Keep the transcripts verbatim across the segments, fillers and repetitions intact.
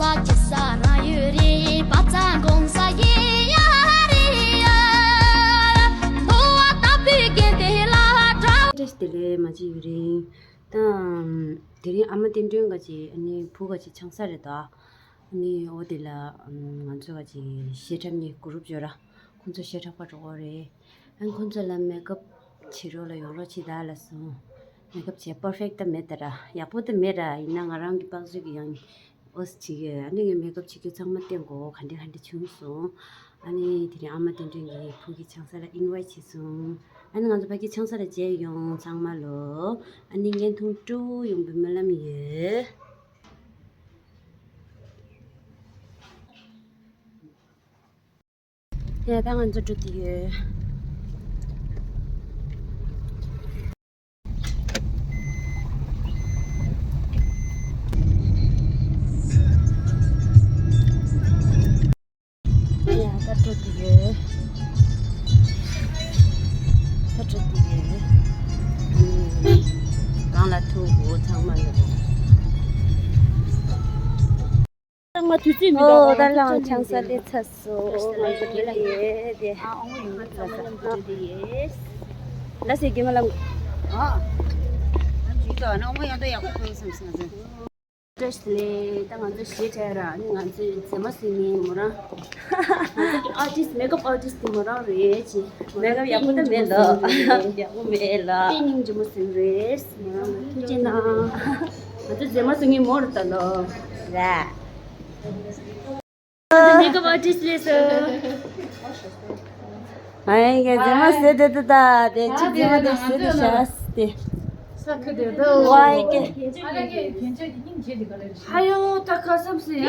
བ་ཅི་ས་ན་ཡོད་རེད། བ་ཚ་གོང་ས་ཡི་ཡ་རེད་ཡ། འདོ་བ་ལྟ་བུའི་རྒན་དེ་ལ་འདྲ། བཀྲ་ཤིས་བདེ་ལེགས། མ་བརྗེད་ཡུན་རིང་། ད་དེ་རིང་ཨ་མ་བསྟན་སྒྲོན་ག་ཅིག་ཨ་ནི་བུ་ག་ཅིག་ཆང་ས་རེད་ད། ཨ་ནི་འོ་དེ་ལ་ང་ཚོ་ག་ཅིག་གཞས་འཁྲབ་མཁན་གུ་རུབ་ཅིག་ཡོད་ར། ཁོང་ཚོ་གཞས་འཁྲབ་ག་འགྲོ་གི་རེད། ཨ་ནི་ཁོང་ཚོ་ལ་མེག་ཨབ་བྱེད་རོགས་ལ་ཡོང་རོགས་བྱེད་ད་ལབ་སོང་། མེག་ཨབ་བྱས་པར་ཕེག་ཊི་ད་མེད་ད་ར། ཡག་པོ་ད་མེད་ར། ཡིན་ན་ང་རང་གི་པགས་ཚོད་ཀྱི་ཡང་ཨོས་བྱེད་ཀྱི་ཡོད། ཨ་ནི་ངས་མེག་ཨབ་བྱེད་རྒྱུ་ཚང་མ་བསྟན་གོ་ག་འདྲ་ག་འདྲ་བྱུང་སོང་། ཨ་ནི་དེ་རིང་ཨ་མ་བསྟན་སྒྲོན་གྱིས་བུ་གི་ཆང་ས་ལ་ཨིན་ཝའིཊ་བྱས་སོང་། ཨ་ནི་ང་ཚོ་ཕ་གི་ཆང་ས་ལ་མཇལ་ཡོང་ཚང་མ་ལོ། ཨ་ནི་བརྙན་ཐུང་སྤྲོ་བོ་ཡོང་བའི་སྨོན་ལམ་ཡོད། ཡ་ད་ང་ཚོ་འགྲོ་གི་ཡོད། ཡ་ད་འགྲོ་གི་ཡོད། ད་འགྲོ་གི་ཡོད། གང་ལ་ཐུག་གོ་ཚང་མ་ལ། ཚང་མ་དུས་ཚོད་མི་འདུག་ཨོ་ད་ལའང་ཆང་ས་སླེབས་ཚར་སོང་། ང་ཚོ་འགྲོ་གི་ཡོད་དེ། ལ་སེ་རྒན་མ་ལ། ཨ། ང་ཚོ་ཡོད་དོ་ན་ཨོ་མ་ཡོང་དོ་ཡག་པོ་ཐོན་སོང་ཟེར་ང་ཚོ། བཀྲ་ཤིས་བདེ་ལེགས། ད་ང་ཚོ་གཞས་འཁྲབ་ར་ནི་ང་ཚོའི་མཛེས་མ་ཟེར་མཁན་མོ་རང་། ང་ཚོ་གི་ཨར་ཊིསི་མེག་ཨབ་ཨར་ཊིསི་དེ་མོ་རང་རེད་ཅེས། མེག་ཨབ་ཡག་པོ་ད་མེད་ལ། ཡག་པོ་མེད་ལ། དཔེ་སྙིང་རྗེ་མོ་ཟེར་རེད། མོ་རང་ལ་ཐུགས་རྗེ་གནང་། ང་ཚོ་མཛེས་མ་ཟེར་མཁན་མོ་རེད་ད་ལོ། ར། ང་ཚོ་མེག་ཨབ་ཨར་ཊིསི་སླེབས་སོང་། ཨ་ཡེ་གེ་མཛེས་མ་ཟེར་དེ་དེ་ད་དེ་ཅི་མཛེས་མ་དེ་ཟེར་དེ་ཤ་སྟེ། ས་ཁ་དེ་ད། ཝའི་གེ། ཨ་ཡོ་ད་ཁ་སམ་སེ་ཡ། ཡ་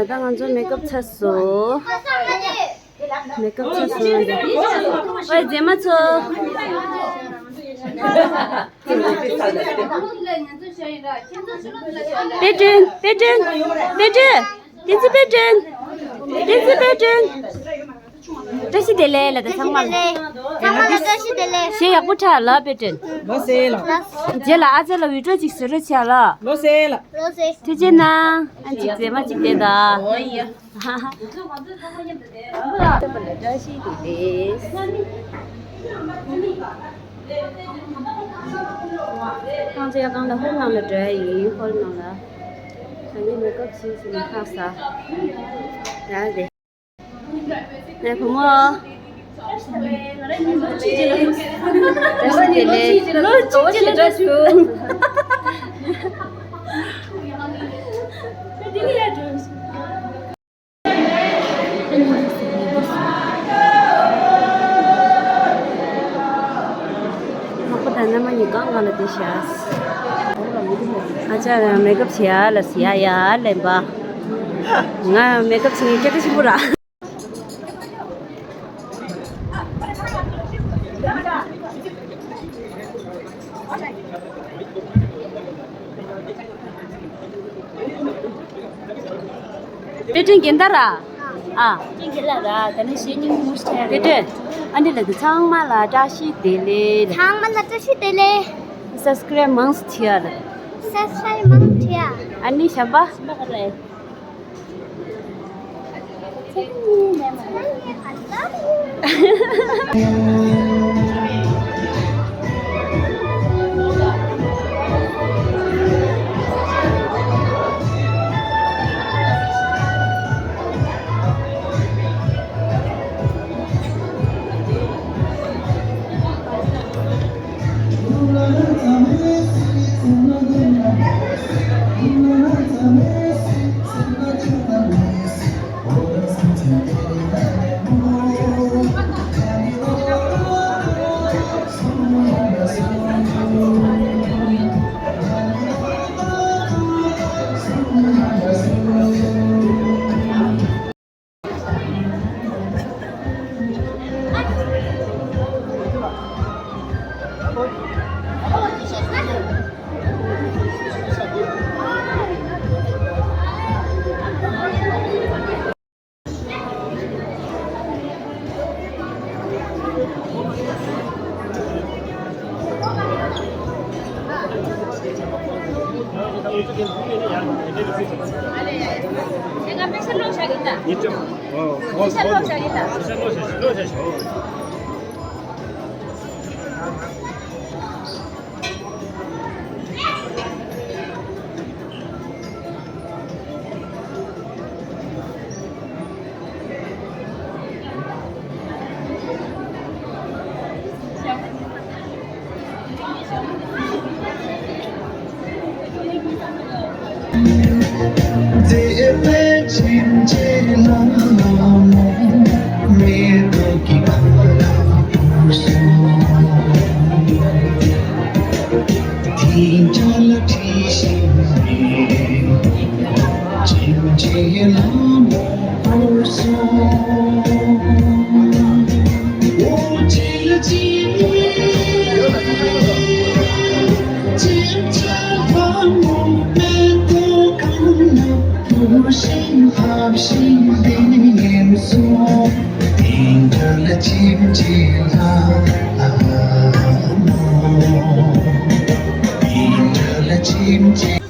ད་ང་ཚོ་མེག་ཨབ་ཚར་སོང་། མེག་ཨབ་ཚར་སོང་། ཨོའི་མཛེས་མ་ཚོ། པེ་ཀྲིན། པེ་ཀྲིན། པེ་ཀྲིན། བསྟན་འཛིན་པེ་ཀྲིན། བསྟན་འཛིན་པེ་ཀྲིན། བཀྲ་ཤིས་བདེ་ལེགས་ལ་དེ་ཚང་མ་ལ། ཚང་མ་ལ་བཀྲ་ཤིས་བདེ་ལེགས། གཞས་ཡག་པོ་འཁྲབ་ལ་པེ་ཀྲིན། ལོ་སེ་ལ། རྗེས་ལ་ཨ་ཅག་ལ་བི་ཌིའོ་ཅིག་བཟོ་རོགས་བྱས་ལ། ལོ་སེ་ལ། ལོ་སེ། ཐུགས་རྗེ་གནང་། ཨ་ཅིག་མཛེས་མ་ཅིག་བསྡད་ད། ཨོ་ཡ། བཀྲ་ཤིས་བདེ་ལེགས། ཁང་ཚན་གང་ལ་ཧོལ་ནང་ལ་འགྲོ་ཡ་ཡིན། ཧོལ་ནང་ལ། ད་ངས་མེག་ཨབ་བྱས་ཟིན་ཁ་ས། ཡ་རེད། ངའི་བུ་མོ། བཀྲ་ཤིས་བདེ་ལེགས། ལོ་གཅིག་ཅིག་ལ་འདྲ་བྱུང་། ནག་པོ་དང་མནའ་མ་གཉིས་ཀ་ང་ལ་བསྡད་ཤག་ཨ་ཅག་མེག་ཨབ་བྱེད་ཡ་ལ་ཟེར་ཡ་ཡ་ལེན་པ། ང་མེག་ཨབ་བྱེད་མཁན་སྐད་གྲགས་ཆེན་པོ་ར། པེ་ཀྲིན་རྒན་ད་ར། ཨ། པེ་ཀྲིན་རྒན་ལ་ར། ད་ནི་གཞས་སྙིང་པོ་མོ་ཞིག་ཆགས་ཡ་རེད། པེ་ཀྲིན། ཨ་འདི་ལ་དུ་ཚང་མ་ལ་བཀྲ་ཤིས་བདེ་ལེགས། ཚང་མ་ལ་བཀྲ་ཤིས་བདེ་ལེགས། སབ་སི་ཀ་རེབ་མང་སུ་བྱེད་ཡ་ལ། སབ་སི་ཀ་རེབ་མང་སུ་བྱེད་ཡ། ཨ་ནི་ཞབས་པ། ད་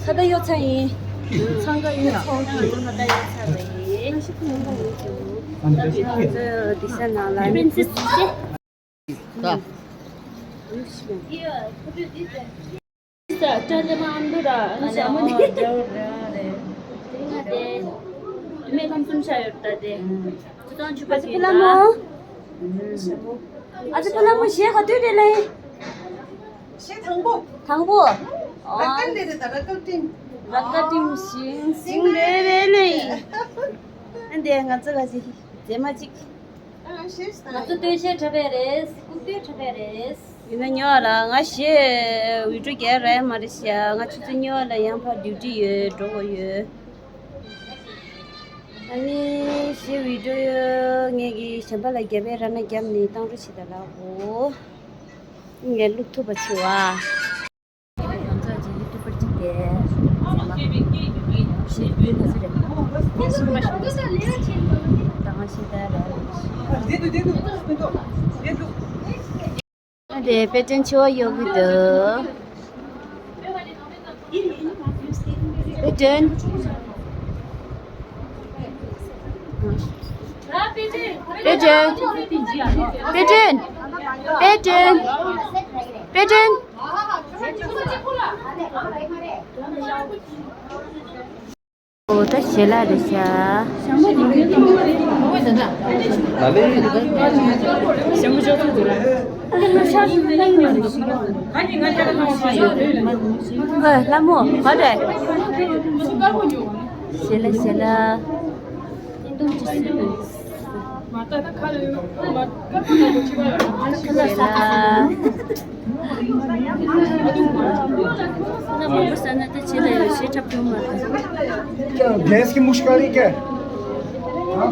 ལྟ་ཡོད་ཚད་ཡིན། འཚང་ཁ་ཡོད་ཚད་ཡིན། ད་ལྟ་ཡོད་ཚད་ལ་ཡིན། ད་ང་ཚོ་དེ་ས་ནང་ལ་ནི་བུ། ད། ས་ཏྲ་ལེ་མ་ཨམ་དུ་ར་ཨ་ནི་ཞྭ་མོ་དེ། དེ་ང་དེ། དེ་མེ་ཁམ་གསུམ་ཆ་ཡོད་ད་དེ། ཁུ་ཚང་ཆུ་པ་ཨ་ཙི་ཕི་ལ་མོ། ཨ་ཙི་ཕི་ལ་མོ་གཞས་ག་དུས་དེ་ལེན། གཞས་དང་པོ། དང་པོ། ར་ཀ་ལེ་རེ་ད་ར་ཀ་ཏིང་། ར་ཀ་ཏིང་ཞིང་སིང་རེ་རེ་ལེན། ཨ་འདི་ང་ཚོ་ག་ཅི་མཛེས་མ་ཅིག་ང་ཚོ་སྟོད་གཞས་འཁྲབ་པ་རེད། སྐུ་སྟོད་འཁྲབ་པ་རེད། ཡིན་ན་ཉོ་ལ་ང་གཞས་བི་ཌིའོ་རྒྱག་རག་མ་རེད་ཤག་ང་ཆུ་ཚོད་ཉི་ཤུ་ལ་ཡང་ཕར་ཌིའུ་ཊི་ཡོད། འགྲོ་དགོས་ཡོད། ཨ་ནི་གཞས་བི་ཌིའོ་ངེད་ཀྱི་གཞན་པ་ལ་རྒྱབ་པའི་ར་ན་རྒྱབ་ནས་བཏང་རོགས་བྱེད་ད་ལགས་འོ། ངས་བླུག་ཐུབ་པ་བྱེད་ཨ། ང་ཚོ་ཅིག་ཡུ་ཊུབ་པར་ཅིག་དེ་མཛེས་མ་ཞེས་བསྡུས་ན་ཚོད་རེད། དེ་ཤི་མ་ཤི་ད་ང་ཤི་ད་ར། ཨ་དེ་དཔེ་སྟོན་ཆེ་བ་ཡོད་གི་འདུག་དཔེ་སྟོན། དཔེ་སྟོན། དཔེ་སྟོན། དཔེ་སྟོན། དཔེ་སྟོན། ཨོ་ད་ཞལ་ལག་རེད་ཤག་ཨ་ལྷ་མོ་ག་རེ། ཞལ་ལག་ཞལ་ལག गैस की मुश्क आ रही क्या? हाँ?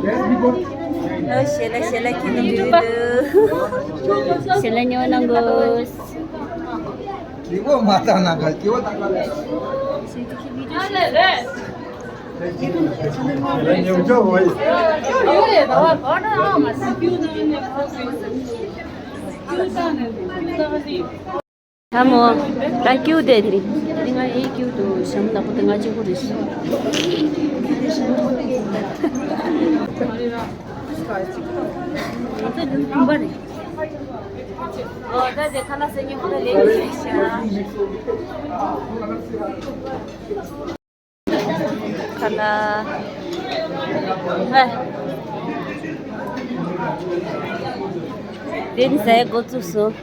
गैस भी बहुत। ཞལ་ལག་ཞལ་ལག་ཁྱེད་ཀྱི་ཞལ་ལག་ཉོ་གནང་དགོས། ཀྱི་བོ་མ་བཏང་ན་ག་ཀྱི་བོ་བཏང་ན། ཐ་མོ། ད་ཀྱུ་དེ་དེ་རིང་ང་ཨེ་ཀྱུ་དུ་ཞམ་ནག་པོ་དེ་ང་གཅིག་པུ་རེད་ཤི། ཨོ་ད་དེ་ཁ་ན་སེ་ཉི་ཁོ་ད་ལེན་གི་ཤ། ཁ་ལ། ཧ། དེ་ནི་ཟས་འགོ་བཙུགས་སོང་།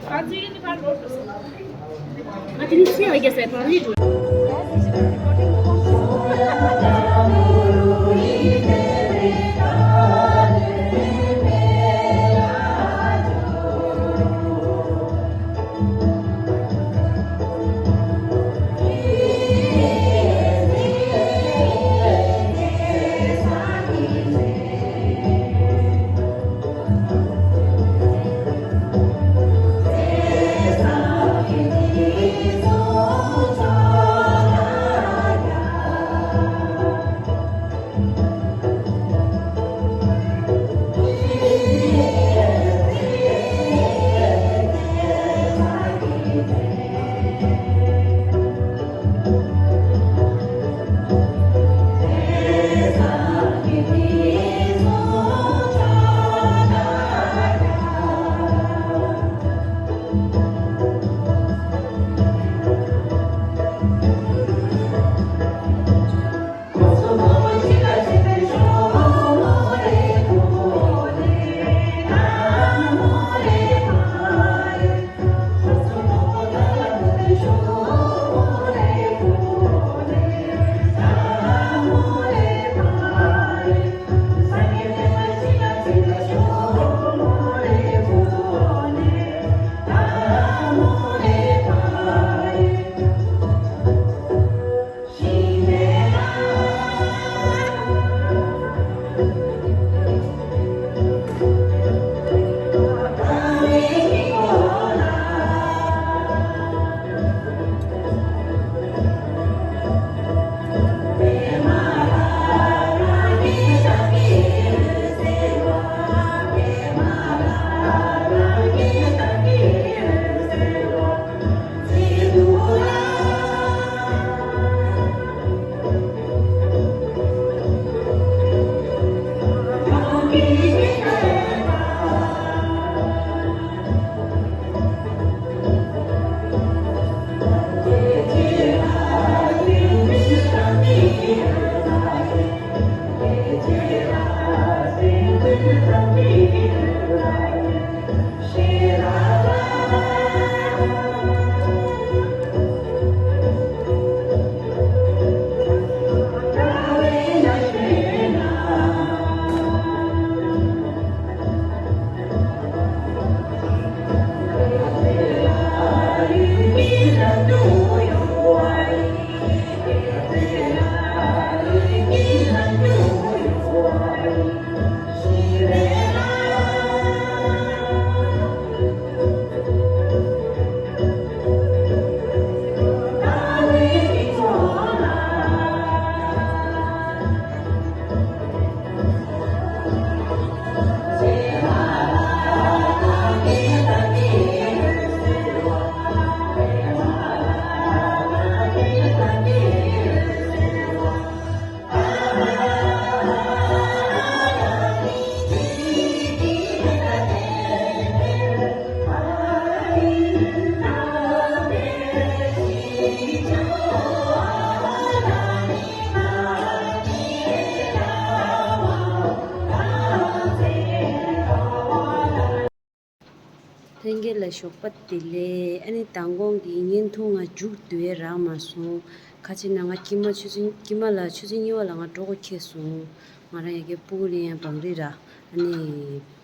ལྷན་རྒྱས་ལ་ཞོགས་པ་བདེ་ལེགས། ཨ་ནི་མདང་དགོང་གི་བརྙན་ཐུང་ང་མཇུག་བསྡུ་ཡས་རག་མ་སོང་། ཁ་ཅིག་ན་ང་དཀྱིལ་མ་ཆུ་ཚོད་དཀྱིལ་མ་ལ་ཆུ་ཚོད་གཉིས་པ་ལ་ང་འགྲོ་དགོས་ཁེལ་སོང་། ང་རང་ཡ་གི་སྤུ་གུ་ལེན་ཡ་བང་རིམ་ར། ཨ་ནི་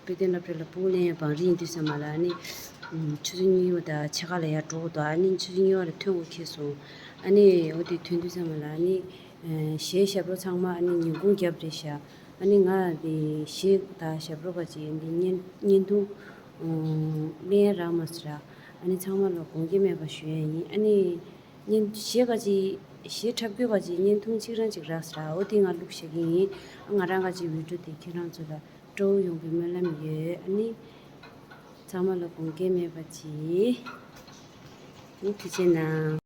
དཔེ་སྟོན་སློབ་གྲྭ་ལ་སྤུ་གུ་ལེན་ཡ་བང་རིམ་ཡིན་དུས་ཙམ་པ་ལ་ཨ་ནི་ཆུ་ཚོད་གཉིས་པ་དང་ཕྱེད་ཀ་ལ་ཡར་འགྲོ་དགོས་འདུག་ཨ་ནི་ཆུ་ཚོད་གཉིས་པ་ལ་ཐོན་དགོས་ཁེལ་སོང་། ཨ་ནི་འོ་དེ་ཐོན་དུས་ཙམ་པ་ལ་ཨ་ནི་གཞས་ཞབས་བྲོ་ཚང་མ་ཨ་ནི་ཉིན་གུང་རྒྱབ་རེད་ཤག་ཨ་ནི་ང་དེ་གཞས་དང་ཞབས་བྲོ་བ་ཅིག་འདི་བརྙན་བརྙན་ཐུང་ཨུམ་ལེན་རག་མ་སོང་ར། ཨ་ནི་ཚང་མ་ལ་དགོངས་འགལ་མེད་པ་ཞུ་ཡ་ཡིན། ཨ་ནི་བརྙན་གཞས་ག་ཅིག་ གཞས་འཁྲབ་དགོས་པ་ཅིག་བརྙན་ཐུང་གཅིག་རང་ཅིག་རག་ས་ར། འོ་དེ་ང་བླུགས་བཞག་གི་ཡིན། ང་རང་ག་ཅིག་བི་ཌིའོ་དེ་ཁྱེད་རང་ཚོ་ལ་སྤྲོ་བོ་ཡོང་པའི་སྨོན་ལམ་ཡོད། ཨ་ནི་ཚང་མ་ལ་དགོངས་འགལ་མེད་པ་ཅིག་ཨ་ནི་ཐུགས་རྗེ་གནང་།